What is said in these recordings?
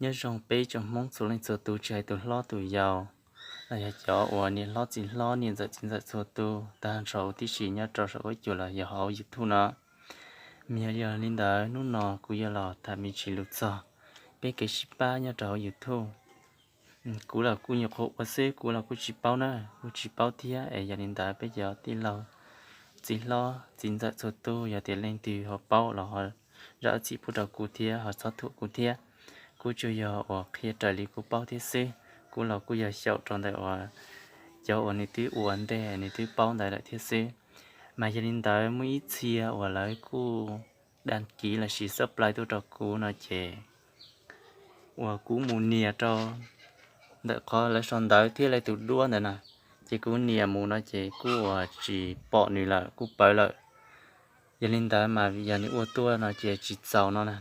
Nyob zoo peb tsoom Hmoob txhua leej txhua tus, tsis hais tus hlob tus yau, los yog cov uas niam hlob txiv hlob, niam ntxawm txiv ntxawm txhua tus, tag nrho huv tib si nyob rau saum huab cua los yog hauv YouTube no. Mas yog li ntawd hnub no kuv yuav los tham me ntsis lus txog peb kev sib pab nyob rau hauv YouTube. Kuv los kuj nyuam qhuav ua xwb, kuv los kuj tsis paub na, kuj tsis paub thiab es yog li ntawd peb cov tij laug txiv hlob txiv ntxawm txhua tus, yog tias leej twg ho paub los ho zam txim pub rau kuv thiab ho txhob thuam kuv thiab. Kuv tsuas yog uas qhia raws li kuv paub thiab xwb, kuv los kuj yog xyaum rau ntawm uas cov uas nws twb ua ntej nws twb paub ntawd lawm thiab xwb. Mas yog li ntawd muaj ib txhia uas lawv kuj dag kiv los sis subscribe tuaj rau kuv no ces uas kuv mus nias rau ntawm qhov lawv sau ntawv thiab lawv tus duab ntawd na, ces kuv nias mus no ces kuj uas tsis pom nws lawm, kuj pawv lawm. Yog li ntawd mas yog nws ua tuaj no ces tsis txaus no na,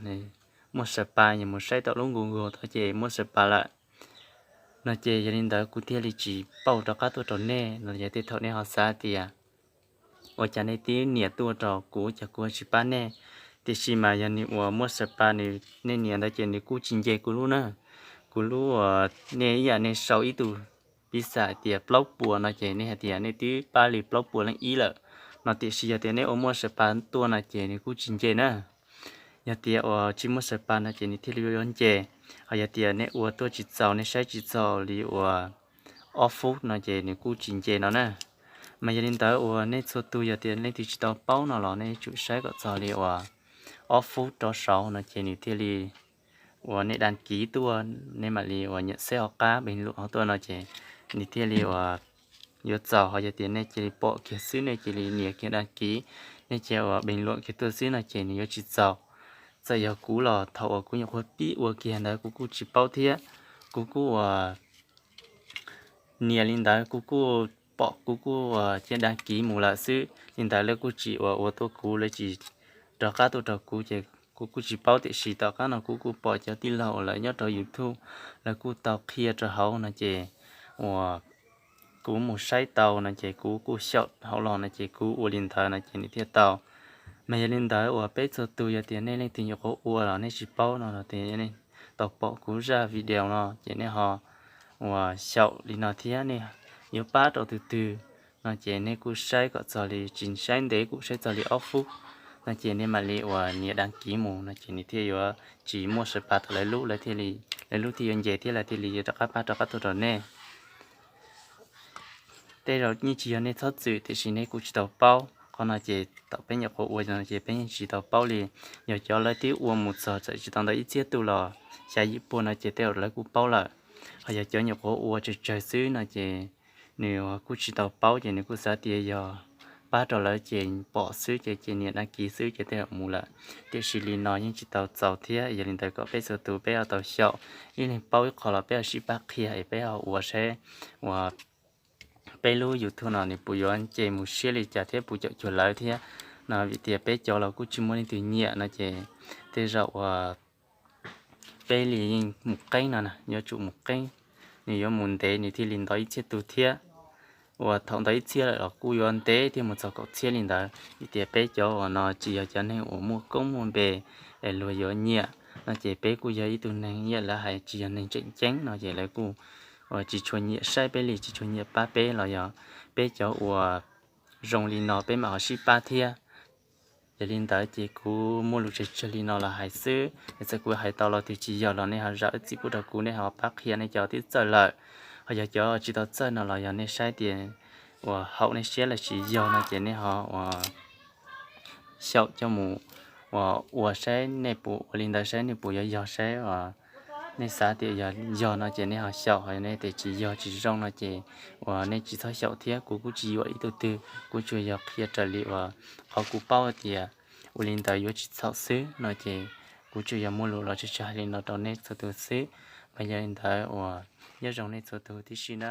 muaj subscribe, yog mus saib tau lub Google tod ces muaj subscribe lawm no ces yog li ntawd kuv thiaj li tsis pauj rov qab tuaj rau nej no. Yog tej thaum nej ho xav tias ua cas nej twb nias tuaj rau kuv, cas kuv tsis pab nej? Tiam sis mas yog nws uas muaj subscribe nws, nej nias ntawd ces nws kuj tsis nce kuv lub na. Kuv lub uas nej ib yam nej sau ib tug piv xam tias plaub puas no ces nej hais tias nej twb pab li plaub puas leej ib lawm no, tiam sis yog tias nej ua muaj subscribe tuaj no ces nws kuj tsis nce na. Yog tias uas tsis muaj subscribe no ces nws thiaj li yuav nce. Ho yog tias nej ua tuaj tsis txaus, nej saib tsis txaus li uas ob fub no ces nws kuj tsis nce no na. Mas yog li ntawd uas nej txhua tus yog tias leej twg tsis tau paub no los nej tsum saib kom txog li uas ob fub rov saud no ces nws thiaj li uas nej dag kiv tuaj, nej mam li uas nyam xeb hauv qab pes luam hauv tuaj no ces nws thiaj li uas yuav txaus. Ho yog tias nej cia li pom kiag xwb, nej cia li nias kiag dag kiv, nej cia uas pes luam kiag tuaj xwb no ces nws yuav tsis txaus. Txawm yog kuv los thaum uas kuv nyuam qhuav pib ua kiag ntawd kuv kuj tsis paub thiab. Kuv kuj uas nias li ntawd kuv kuj pom, kuv kuj uas cia dag kiv mus lawm xwb. Li ntawd lawv kuj tsis uas ua tuaj kuv, lawv tsis rov qab tuaj rau kuv ces kuv kuj tsis paub. Tiam sis tom qab no kuv kuj pom cov tij laug uas lawv nyob rau YouTube lawv kuj tau qhia rau hauv no ces uas kuv mus saib tau no ces kuv kuj xyaum hauv los no ces kuv ua li ntawd no ces nws thiaj tau. Mas yog li ntawd uas peb txhua tus yog tias nej leej twg nyuam qhuav ua los nej tsis paub no los tias nej tau pom kuv zaj video no ces nej ho uas xyaum li no thiab nej yuav pab rau tus twg no ces nej kuj saib kom txog li, tsis saib ntev, kuj saib txog li ob fub no ces nej mam li uas nias dag kiv mus no ces nws thiaj yuav tsis muaj subscribe tau lawv lub, lawv thiaj li, lawv lub thiaj yuav nce thiab lawv thiaj li yuav rov qab pab rov qab tuaj rau nej. Tej zaum yeej tsis yog nej txhob txwm, tiam sis nej kuj tsis tau paub. Qhov no ces thaum peb nyuam qhuav ua no ces peb yeej tsis tau paub li. Yog cov lawv twb ua mus txog txawm tsis tau ntau ib txhiab tus los xya yim puas no ces tej zaum lawv kuj paub lawm. Ho yog cov nyuam qhuav ua tsawg tsawg xwb no ces nws kuj tsis tau paub ces nws kuj xav tias yog pab rau lawv ces pom xwb ces ces nias dag kiv xwb ces tej zaum mus lawm. Tiam sis li no yeej tsis tau txaus thiab. Yog li ntawd kom peb txhua tus peb ho tau xyaum, ib leeg paub ib qho los peb ho sib pab qhia es peb ho ua saib uas peb lub YouTube no nws puas yuav nce mus siab li cas thiab puas caum cuag lawv thiab no. Vim tias peb cov los kuj tsis muaj leej twg nyiam no ces tej zaum uas peb li yeej mus qeeb no na, yuav tsum mus qeeb, nws yuav mus ntev nws thiaj li ntau ib txhiab tus thiab. Uas thaum ntau ib txhiab lawm los kuj yuav ntev thiaj mus txog kaum txhiab li ntawd. Vim tias peb cov uas no tsis yog cov neeg uas muaj koob muaj npe es luag yuav nyiam no ces peb kuj yog ib tug neeg ib yam lawv hais tsis yog neeg tseem ceeb no ces lawv kuj uas tsis tshua nyiam saib peb li, tsis tshua nyiam pab peb los yog peb cov uas zoo li no peb mam ho sib pab thiab. Yog li ntawd ces kuv muaj lus tsawg tsawg li no los hais xwb, txawm kuv hais tau los twg tsis yog los nej ho zam txim pub rau kuv, nej ho pab qhia nej cov twb txawj lawm. Ho yog cov tsis tau txawj no los yog nej saib tias uas haum nej siab los sis yog no ces nej ho uas xyaum coj mus uas ua saib nej puas ua li ntawd, saib nej puas yuav yog, saib uas nej xav tias yog yog no ces nej ho xyaum, ho yog nej tias tsis yog tsis zoo no ces uas nej tsis txhob xyaum thiab. Kuv kuj tsis yuam ib tug twg, kuv tsuas yog qhia raws li uas qhov kuv paub tias ua li ntawd yuav tsis txhaum xwb no ces kuv tsuas yog muaj lus los tsawg tsawg li no rau nej txhua tus xwb. Mas yog li ntawd uas nyob zoo nej txhua tus tib si na.